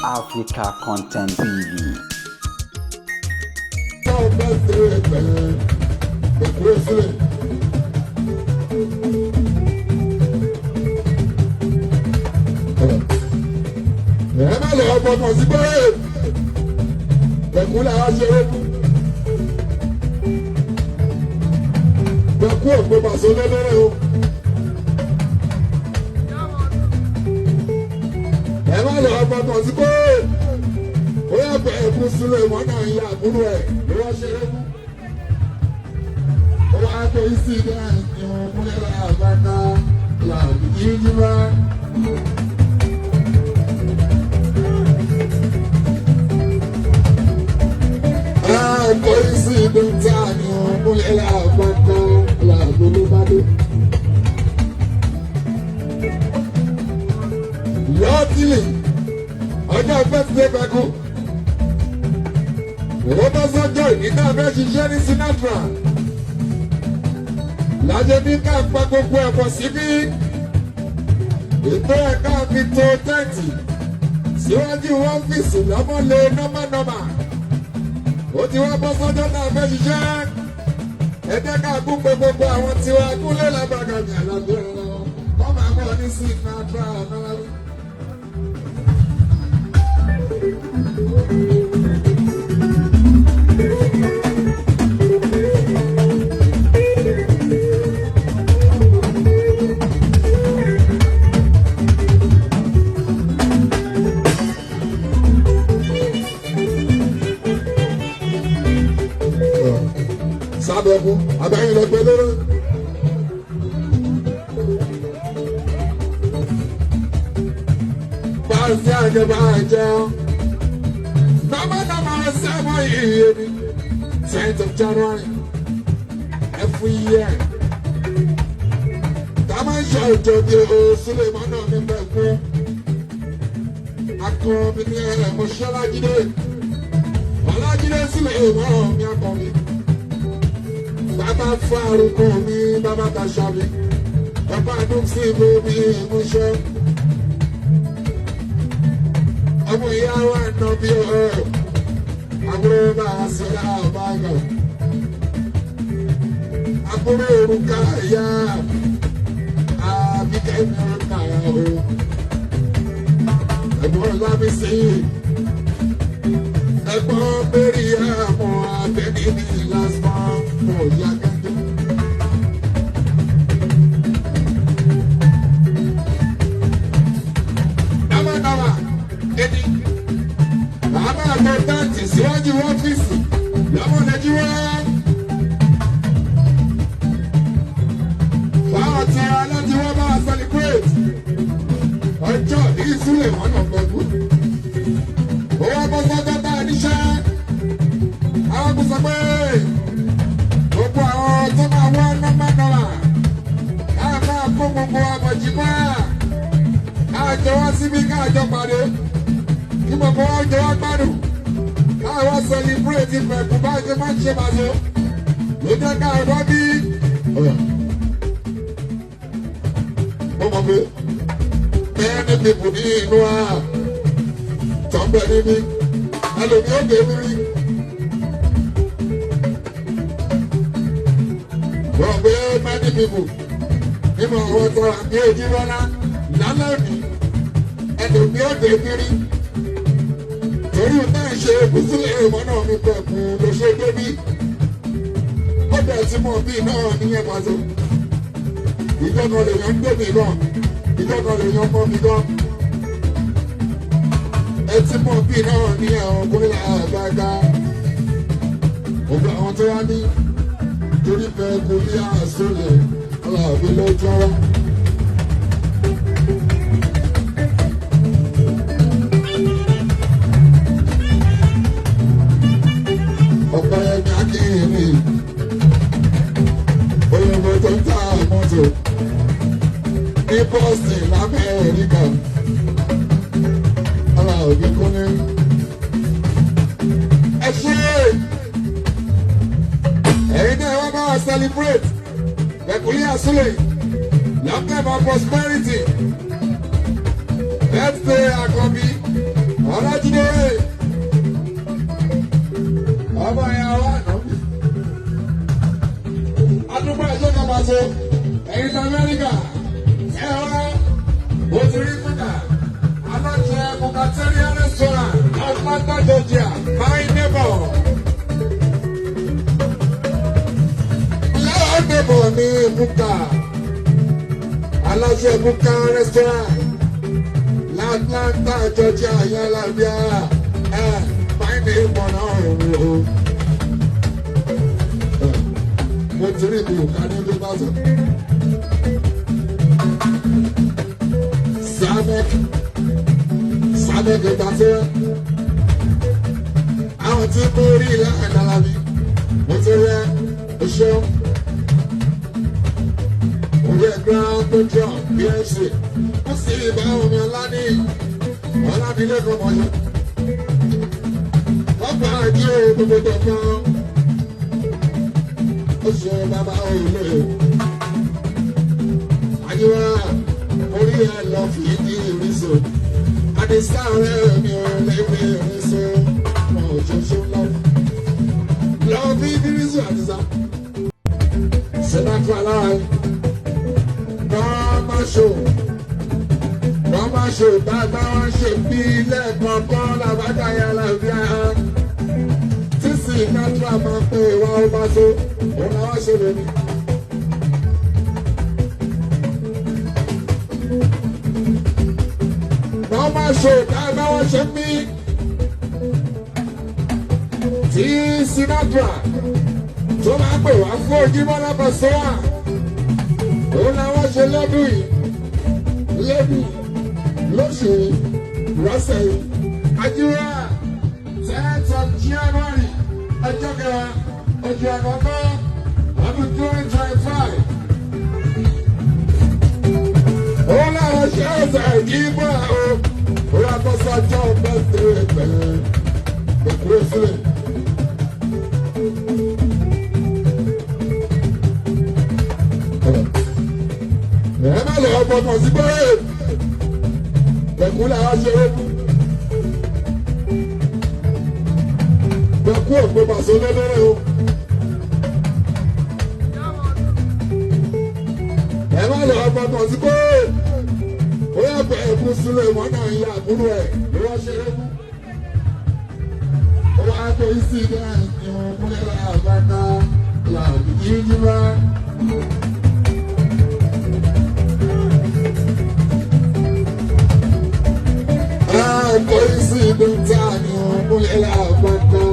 Africa Content TV. Ẹ má lọ fọkàn sí pé bẹ̀kú làwọn ṣeré fún. Bẹ̀kú òpó pàṣẹ lẹ́lẹ́rẹ́ o. Ẹ má lọ fọkàn sí pé ó yà bẹ̀kú sílẹ̀ mọ́nà ìyá àbúrò ẹ̀ ló wá ṣeré fún. Ó wá pé sí ìwọ̀n kúlẹ̀ làbàkà làbí jíjí bá. Lọ́tìlì ọjọ́ fẹ́sílẹ̀ bẹ́kú. Wọ́n bá sọ́jọ́ ìní náà fẹ́ ṣiṣẹ́ ní Sinatra. Lájẹ́ ní ká pa gbogbo ẹ̀kọ́ síbí. Ètò ẹ̀ka fi tó tẹ́ǹtì síwájú ọ́fíìsì lọ́mọ́lé nọ́mánọ́mà. Ó ti wá bọ́ sọ́jọ́ náà fẹ́ ṣiṣẹ́. Ẹ jẹ́ ká kú pé gbogbo àwọn tiwa kúlẹ̀ lábàgàmì àlàbí ọ̀rọ̀ kọ́ máa bọ̀ ní Sinatra náà. Sábẹ́kú abẹ́yìn lọ pé lórí. Báńsì àjẹbá jẹun. Nọ́mọ́nọ́mọ́ sẹ́wọ̀n iye ni. 10th of January every year. Tá a máa ń ṣe ìjọba o Sulemana mi bẹ̀ kú. Akọ mi ní ẹ̀mọ́ṣẹ́ Ọlájídé. Ọlájídé Sulemana mi akọ mi. Bàbá fárúkọ mi, bàbá tàṣà mi, bàbá dùn sí bóbi ìmúṣẹ. Ọmọ ìyá wa nà bí ọ, àbúrò bá a sọ àbáyọ. Àbúrò òrùka ìyá, àbíkẹ́ mi òrùka o. Ẹ̀gbọ́n lábísí, ẹ̀gbọ́n bẹ́rì àmọ́ abẹ́ni ní lásán mọ̀ ya gẹ́gẹ́. Dábàdábà, ẹni, bàbá àgbẹ̀ táǹtì síwájú ọ́fíìsì lọ́mọ Nàìjíríà. Fáwọn tí a láti wọ́n bá a celebrate. Ọjọ́ ní ìsúlẹ̀ mọ́nà pẹ̀lú. Ó wá bọ́ sọ́jọ́ tá a níṣẹ́. Àwọn kò sọ pé gbogbo àwọn tó máa wá nọ́mánọ́mà káà máa kó gbogbo àmọ̀jìmọ́ káà jọ wá síbí káà jọ pàdé kí gbogbo wa jọ wá gbádùn káà wá celebrate ìfẹ̀kù bá ṣe máa ń ṣe màṣọ ló jẹ́ káà wá bí. Mo mọ̀ pé many people ní inú wa tó ń bẹ níbí ẹlòmíì ó gbé mi rí. Wọ́n gbé many people nínú àwọn tó rà ní ojú lọ́la lálẹ́ òní ẹlòmíì ó gbé mi rí. Torí náà ṣe bùsùlẹ̀ ìmọ̀ náà mi pẹ̀kú ló ṣe débí. Ó bẹ̀ tí mo bí náà níyẹn pàṣẹ. Ìjọba lè yan gbé mi gan. Ìjọba lè yan mọ́ mi gan. Ẹ tí mo bí náà ní ẹ̀wọ̀n kúnlẹ̀ àgbàgbà. Ògbà àwọn tó wá ní torí fẹ́ kú bí àsọlẹ̀ aláàbí lójú ọ̀rọ̀. Ọ̀pọ̀ ẹ̀yà kìíní òyìnbó tó ń ta mọ́tò ní Boston l'Amẹ́ríkà aláàbí kúnlẹ̀. Ẹ ṣe ẹ̀yin náà wọ́n máa celebrate Peculiar Sule long time of prosperity birthday Àkànbí. Pàṣẹ ẹ̀yin ní Amẹ́ríkà ẹ wá ó ti rí kúkà aláṣẹ Bukateria restaurant Atlanta, Georgia, my neighbor. Láwọn neighbor ní Buka, aláṣẹ Buka restaurant l'Atlanta, Georgia, yálàbíà ẹ my neighbor náà rò ó. Mo ti rí Buka ní bí bá sọ. Samek Samek ìgbà tí wọ́n àwọn tí mo rí láàrin alábi mo ti rí oṣù orí ẹgbẹ́ tó jọ bí ẹ ṣe ó sì bá omi ọlá ní ọlá ní lẹ́kọ̀ọ́ mọ́ṣẹ́ wọ́n pa àjí o gbogbo tó fún ó ṣe bàbá òòlù àyíwá orí ẹ lọ fi ní ìrísọ àdìsá rẹ mi ò lẹ́gbẹ̀ẹ́ ìrísọ wọn ò ṣoṣo lọ lọ fi ní ìrísọ àdìsá sẹ́nàtú alára nọ́ọ̀mà ṣò nọ́ọ̀mà ṣò bàbá wọn ṣe bí lẹ́ẹ̀kọ̀ọ̀kan làbájáyà làbíà tí sinatra máa ń pè wá ó bá tó òun làwọn ṣe lónìí. Wọ́n máa ṣe ìdáná wọ́n ṣe mí tí Sinatra tó máa pè wá fún Ojúmọ́lá Pasuma òun làwọn ṣe lọ́dún yìí lẹ́nu lóṣù yìí lọ́sẹ̀ yìí àjúwà 10th of January, ọjọ́ kẹwàá oṣù àkọ́kọ́ ọdún 2025. Òun làwọn ṣe ọ̀sẹ̀ ìdìbò o òun àkọsọjọ́ bẹ́ẹ̀ pẹ̀lú ìkúrò sílẹ̀. Ẹ má lọ fọkàn sí pé ẹkú làwọn ṣe é fún. Ẹkú òpè pàṣẹ lọ́lọ́rẹ́ o. Ẹ má lọ fọkàn sí pé ó yà pé ẹkú sílẹ̀ wọn náà ń ya àbúrò ẹ̀ ló wá ṣe é fún. Ó wá pé sí náà ní ọkùnrin làbàkà làbí jíjí bá. Kò sí dúntà ní ọkùnrin làbàkà.